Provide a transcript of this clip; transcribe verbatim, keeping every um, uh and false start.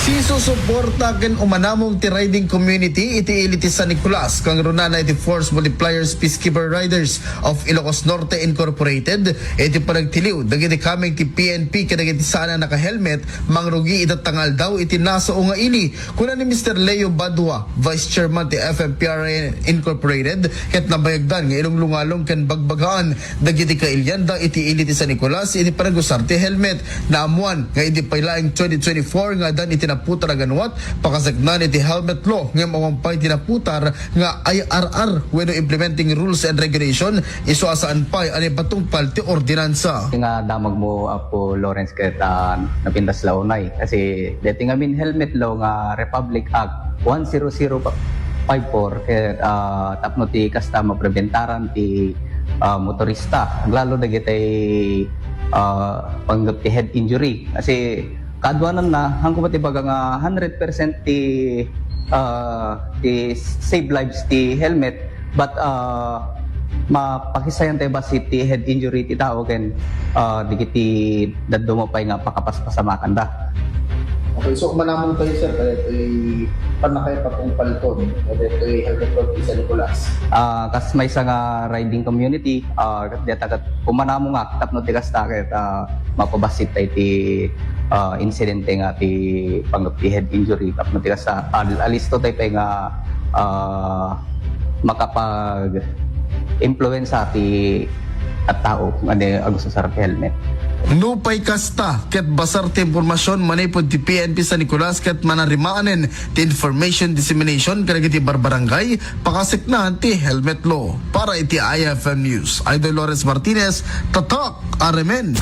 Isusuporta ken umanamong ti riding community iti ili ti San Nicolas, kangrunana iti Force Multipliers Peacekeeper Riders of Ilocos Norte Incorporated, iti panagtiliw dagiti kameng ti P N P kadagiti saan a naka-helmet mangrugi ita nga aldaw iti nasao nga ili. Kuna ni Mister Leo Badua, Vice Chairman ti F M P R I Incorporated, ket nabayagdan nga ilunglungalong ken bagbagaan dagiti kailianda iti ili ti San Nicolas iti panagusar ti helmet. Naammuan nga idi pay laeng twenty twenty-four nga addan iti naputar a ganuat, pakaseknan iti helmet law ngem awan pay ti naputar nga I R R wenno implementing rules and regulation, isu a saan pay a naipatungpal ti ordinansa. Nga damagmo, Apo Lawrence, ket, ah, napintas la unay. Kasi deti ngamin helmet law nga Republic Act one zero zero five four, ket, ah, tapno ti kasta mapreventaran ti, ah, motorista, aglalo dagiti, ah, panggep ti head injury. Kasi kaduananna, haanko met ibaga nga hundred percent ti, ah, ti save lives ti helmet, but, ah, mapakisayan tayo bassit ti head injury ti tao ken, ah, dagiti dadduma pay nga pakapaspasamakanda. Okay, so manamong tayo, sir, daytoy pannakaipatungpalton, daytoy helmet law ti San Nicolas. Ah, kas maysa nga riding community, ah, deta ket pumanamong nga tapno ti kasta ket, ah, mapabassit tayo ti, ah, insidente nga ti panggep ti head injury tapno ti kasta al-, alisto tayo pay nga, ah, makapag-impluensa ti a tao nga di agusar ti helmet. Nupay kasta, ket basar ti impormasion manipud ti P N P San Nicolas ket manarimaanen ti information dissemination kadagiti barbarangay, pakaseknan ti helmet law. Para iti I F M News, Idol Lawrence Martinez, Tatak Aremen.